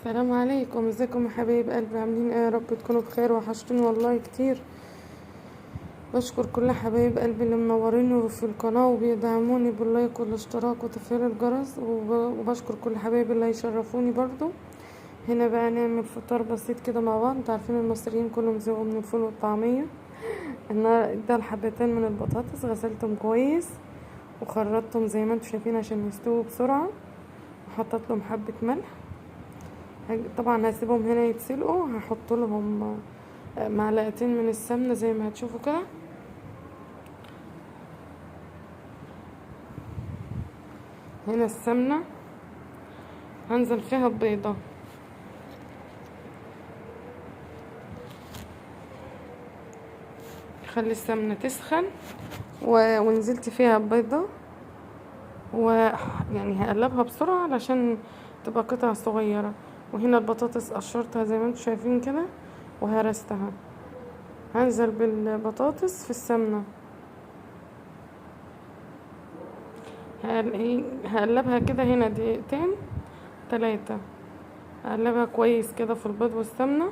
السلام عليكم، ازيكم يا حبايب قلبي؟ عاملين ايه؟ يا رب تكونوا بخير. وحشتوني والله كتير. بشكر كل حبايب قلبي اللي منوريني في القناة وبيدعموني بال like والاشتراك وتفعيل الجرس، وبشكر كل حبايبي اللي هيشرفوني برضو. هنا بقى نعمل فطار بسيط كده مع بعض. انتوا عارفين المصريين كلهم زهقوا من الفول والطعمية. ده الحبتين من البطاطس غسلتهم كويس وخرطتهم زي ما انتوا شايفين عشان يستووا بسرعة، وحطيت لهم حبة ملح. طبعا هسيبهم هنا يتسلقوا. هحط لهم معلقتين من السمنة زي ما هتشوفوا كده. هنا السمنة هنزل فيها ببيضة. خلي السمنة تسخن ونزلت فيها بيضة، ويعني هقلبها بسرعة علشان تبقى قطع صغيرة. وهنا البطاطس قشرتها زي ما انتم شايفين كده وهرستها. هنزل بالبطاطس في السمنة، هقلبها كده هنا دقيقتين تلاتة، هقلبها كويس كده في البيض والسمنة.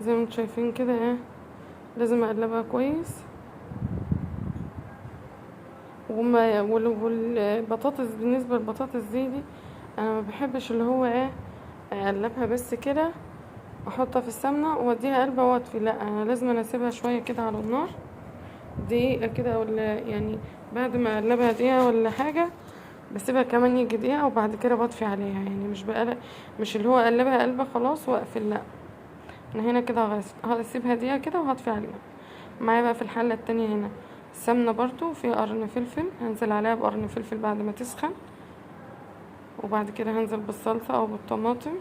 زي ما انتم شايفين كده ايه، لازم اقلبها كويس. والبطاطس بالنسبة للبطاطس دي انا ما بحبش اللي هو ايه اقلبها بس كده احطها في السمنة واديها قلبه واطفي، لا انا لازم اسيبها شوية كده على النار دقيقة كده، ولا يعني بعد ما اقلبها دقيقة ولا حاجة بسيبها كمان يجي دقيقة وبعد كده بطفي عليها. يعني مش اللي هو اقلبها قلبه خلاص واقفل، لا انا هنا كده هسيبها دقيقة كده وهطفي عليها. معايا بقى في الحلة التانية هنا السمنة برضو فيها قرن فلفل، هنزل عليها بقرن فلفل بعد ما تسخن، وبعد كده هنزل بالصلصه او بالطماطم.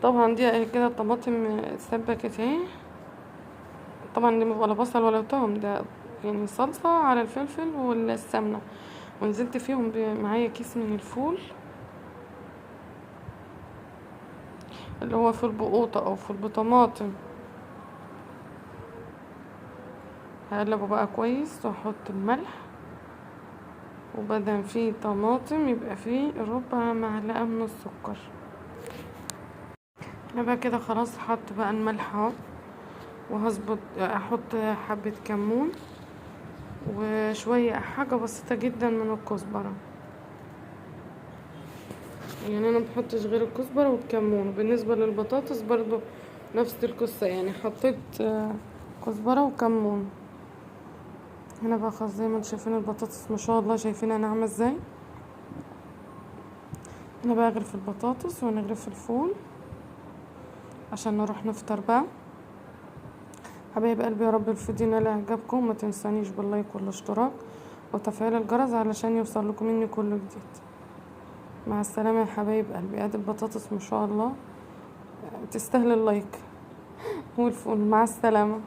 طبعا دي كده الطماطم اتسبكت اهي، طبعا دي ولا بصل ولا توم، ده يعني صلصه على الفلفل والسمنه. ونزلت فيهم معايا كيس من الفول اللي هو فول بقوطه او فول بطماطم. هقلبه بقى كويس واحط الملح، وبدل فيه طماطم يبقى فيه ربع معلقه من السكر. انا بقى كده خلاص حط بقى الملح اهو، وهظبط احط حبه كمون وشوية حاجة بسيطة جدا من الكزبره. يعني انا مبحطش غير الكزبره والكمون. بالنسبة للبطاطس برضو نفس القصة، يعني حطيت كزبره وكمون. هنا بقى خلاص زي ما انتم شايفين البطاطس ما شاء الله شايفينها ناعمة ازاي. هنا بقى اغرف البطاطس ونغرف الفول عشان نروح نفطر بقى. حبايب قلبي يا رب الفيديو نال اعجابكم، ما تنسانيش بال like والاشتراك وتفعيل الجرس علشان يوصل لكم مني كل جديد. مع السلامة يا حبايب قلبي. ادي البطاطس ما شاء الله تستاهل ال like والفول. مع السلامة.